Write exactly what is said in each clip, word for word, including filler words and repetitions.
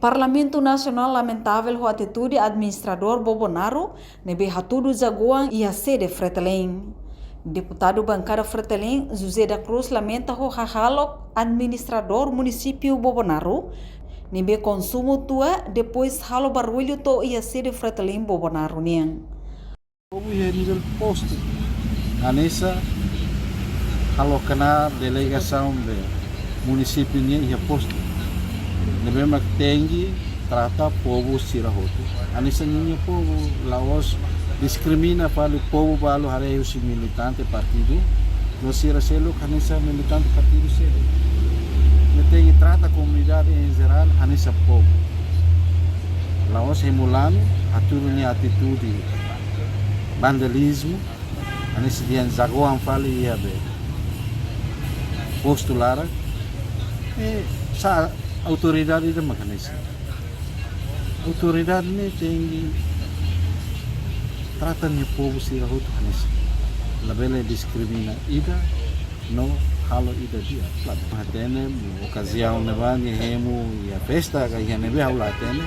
Parlamentu Nasionál lamentavel ho atitude administradór Bobonaro ne'ebé hatudu jagoan iha sede Fretilin. Deputadu bankada Fretilin, José da Cruz, lamenta ho hahalok administradór munisípiu Bobonaro ne'ebé konsumu tua, depois halo barullu to'o iha sede Fretilin Bobonaro nian. Povu iha nivel postu. Hanesan halo knaar delegasaun be munisípiu nian iha postu. Ne'ebé mak tenke trata povu sira hotu hanesan ninia povu, la'ós diskrimina fali povu balu haree husi militante partidu no sira seluk hanesan militante partidu seluk. Ne'e tenke trata komunidade em geral hanesan povu. La'ós hemu lanu, hatudu nia atitude vandalizmu, hanesan dehan jagoan fali iha be postu laran. E sá autoridade ida mak hanesan. Autoridade ne'e tenke trata nia povu sira hotu hanesan. Labele diskrimina ida no halo ida di'ak. Klaru, hatene okaziaun ne'ebá nia hemu iha festa ka iha ne'ebé ha'u la hatene.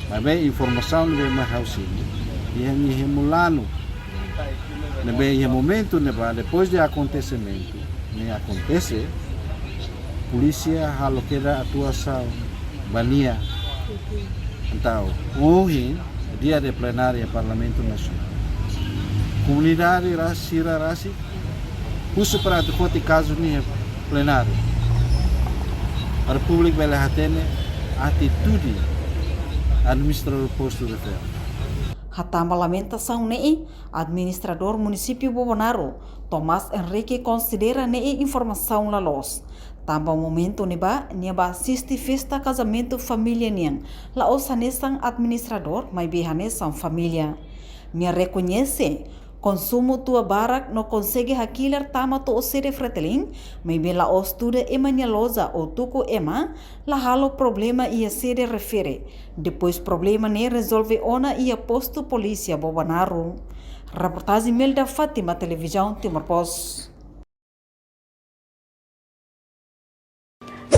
Maibé informasaun ne'ebé mak ha'u simu, iha nia hemu lanu. Ne'ebé iha momentu ne'ebá, depois de akontesimentu ne'e akontese, polísia halo kedas atuasaun ba nia. Entaun, ohin, dia de plenária Parlamentu Nasionál, komunidade ras-, sira rasik husu para atu foti kazu ne'e iha plenária, para públiku bele hatene atitude administradór postu refere. Hatán ba lamentasaun ne'e, administradór munisípiu Bobonaro, Tomás Henrique, konsidera ne'e informasaun la loos. Tanba momentu ne'ebá nia bá asiste festa kazamentu família nian, la'ós hanesan administradór, maibé hanesan família. Nia rekoñese konsumu tua barak no konsege hakilar tama to'o sede Fretilin, maibé la'ós tuda ema nia loja ou tuku ema, la halo problema iha sede refere. Depois problema ne'e rezolve ona iha postu polísia Bobonaro. Reportajen Melda Fátima, Televizaun Timor Post.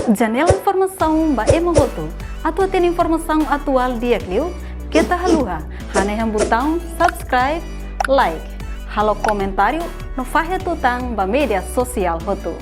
Janela informasaun ba ema hotu. Atu hatene informasaun atuál di'ak liu, keta haluha hanehan butaun subscribe, like, halo komentáriu no fahe tutan ba média sosiál hotu.